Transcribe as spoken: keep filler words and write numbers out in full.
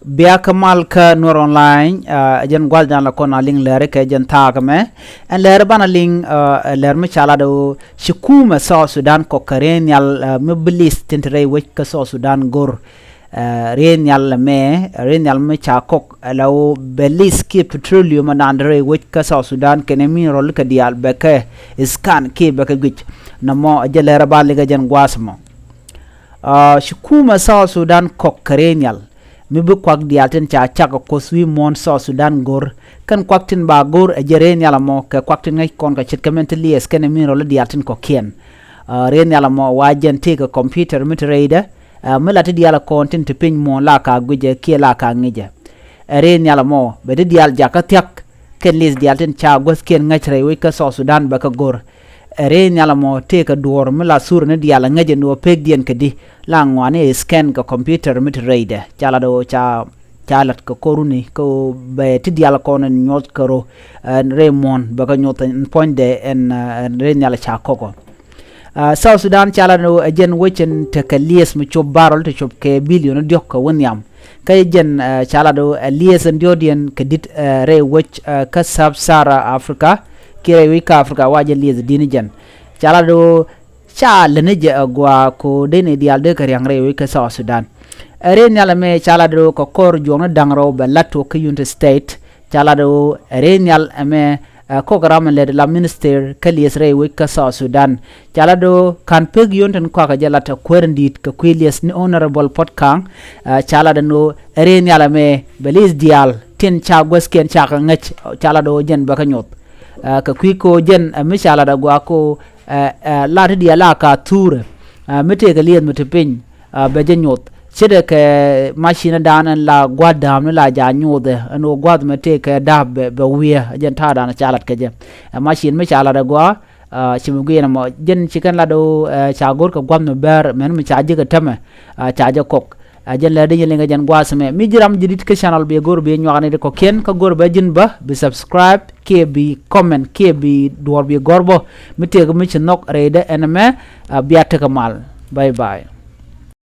Bia kä mal kä Nuer Online, ɛ jɛn gua̱l dan la kɔn a liŋ lɛri kɛ jɛn thaak mɛ. Ɛn lɛri banɛ liŋ, ɛ lɛr mi ca lat ɣöö ci kumɛ South Sudan kɔk kɛ rɛy nhial, ɛ mi bi li̱th tin te rɛy wec kä South Sudan go̱r. Ɛ rɛy nhial ɛmɛ, rɛy nhial mi ca kɔk ɛ la ɣöö bɛ li̱th kiɛ petroleum ɛ naan te rɛy wec kä South Sudan kɛnɛ mineral kɛ diaal bɛ kɛ scan kiɛ bɛ kɛ guic. Nɔmɔ ɛ jɛ lɛri banɛ liŋ kɛ jɛn gua̱a̱th mɔ. Ɛ ci kumɛ South Sudan kɔk kɛ rɛy nhial mi bi kuak diaal tin ca cak ɛ Kuoth wi̱i̱ muɔ̱ɔ̱n South Sudan go̱r. Kɛn kuak tin ba go̱r ɛ jɛ rɛy nhial ɛmɔ kɛ kuak tin ŋäc kɔn kɛ ce̱tkɛ min ti liɛth kɛnɛ mineral diaal tin kɔ̱kiɛn. Ɛ rɛy nhial ɛmɔ wa jɛn tëëkɛ computer mi te rɛydɛ, ɛ mi la ti diaal ɛ kɔn tin te piny muɔ̱ɔ̱n la ka guicɛ kiɛ la ka ŋi̱cɛ. Ɛ rɛy nhial ɛmɔ bɛ ti diaal jakä thia̱k kɛn li̱th diaal tin ca guäthkiɛn ŋäc rɛy wec kä South Sudan bɛ kɛ go̱r. Ɛ rɛy nhial ɛmɔ tëëkɛ duɔ̱ɔ̱r mi la thurä ni diaal ɛ ŋäc ɛn ɣöö pekdiɛn kɛ di la ŋuani ɛ scan kɛ computer mi te rɛydɛ. Ca lat ɣöö ca, ca lat kɛ ko̱runi kä ɣöö bɛ ti diaal kɔn ɛn nyuɔth kɛ rɔ, ɛ rɛy muɔ̱ɔ̱n bɛ kɛ nyuɔth ɛn puɔ̱nydɛ ɛn, ɛ rɛy nhial ca kɔk ɔ. Ɛ South Sudan ca lat ɣöö ɛ jɛn wec ɛn tekɛ lieth mi cop barrel ti cop kɛ billion diɔ̱k kɛ wä nhiam. Kä jɛn, ɛ ca lat ɣöö ɛ lieth ɛn diɔ̱ɔ̱kdiɛn kɛ di̱t, ɛ rɛy wec, ɛ kä Sub-Sahara Africa kiɛ rɛy wec kä Africa wa jɛ lieth di̱t ni jɛn. Ca lat ɣöö ca lät ni jɛ ɛ gua̱a̱ ko̱ dee ni diaal dee kɛ ria̱ŋ rɛy wec kä South Sudan. Ɛ rɛy nhial ɛmɛ ca lat ɣöö kɛ kɔr juɔ̱ɔ̱ŋni da̱ŋ rɛw bɛ la̱t tuɔk kä Unity State. Ca lat ɣöö ɛ rɛy nhial ɛmɛ, ɛ kɔk ram ɛn lät la minister kä lieth rɛy wec kä South Sudan. Ca lat ɣöö ka̱n pek yio̱n tin kuakä jɛ lat ɛ kuäär in di̱i̱t kɛ kui̱ lieth ni Honorable Puot Kang. Ɛ ca lat ɛn ɣöö ɛ rɛy nhial ɛmɛ bɛ lieth diaal tin ca guäthkiɛn ca kɛ ŋäc, ca lat ɣöö jɛn bɛ kɛ nyuɔth. Ɛ kɛ kui̱ ko̱ jɛn, ɛ mi ca lat ɛ gua̱a̱ ko̱, ɛ, ɛ la ti diaal la ka thurä, ɛ mi tëëkɛ lieth mi te piny, ɛ bɛ jɛ nyuɔth. Ce̱tdɛ kɛ macin dan ɛn la gua̱th da̱a̱p ni la ja nyuɔthɛ ɛn ɣöö gua̱th mɛ tëëkɛ da̱a̱p bɛ, bɛ wi̱i̱ ɛ jɛn ta̱a̱ dan ca lat kɛ jɛ. Ɛ macin mi ca lat ɛ gua̱a̱, ɛ ci mi guiɛn ɛmɔ jɛn ci kɛn lat ɣöö, ɛ ca go̱r kɛ gua̱th mɛ bɛr mɛn mi ca ji̱ kɛ tämɛ, ɛ ca jɛ kɔk. Ɛ jɛn lɛ di nyɛ liŋ kɛ jɛn gua̱a̱th mɛ mi ji̱ ram ji̱ di̱t kä channel bi go̱r bi nyuak ni di kɔ̱kiɛn kä go̱r bɛ ji̱n bä bi subscribe kiɛ bi comment kiɛ bi duɔ̱ɔ̱r bi gɔ̱r bä mi tëëk mi ci nhɔk rɛydɛ ɛn ɛmɛ, ɛ bia tekɛ mal. Bye bye.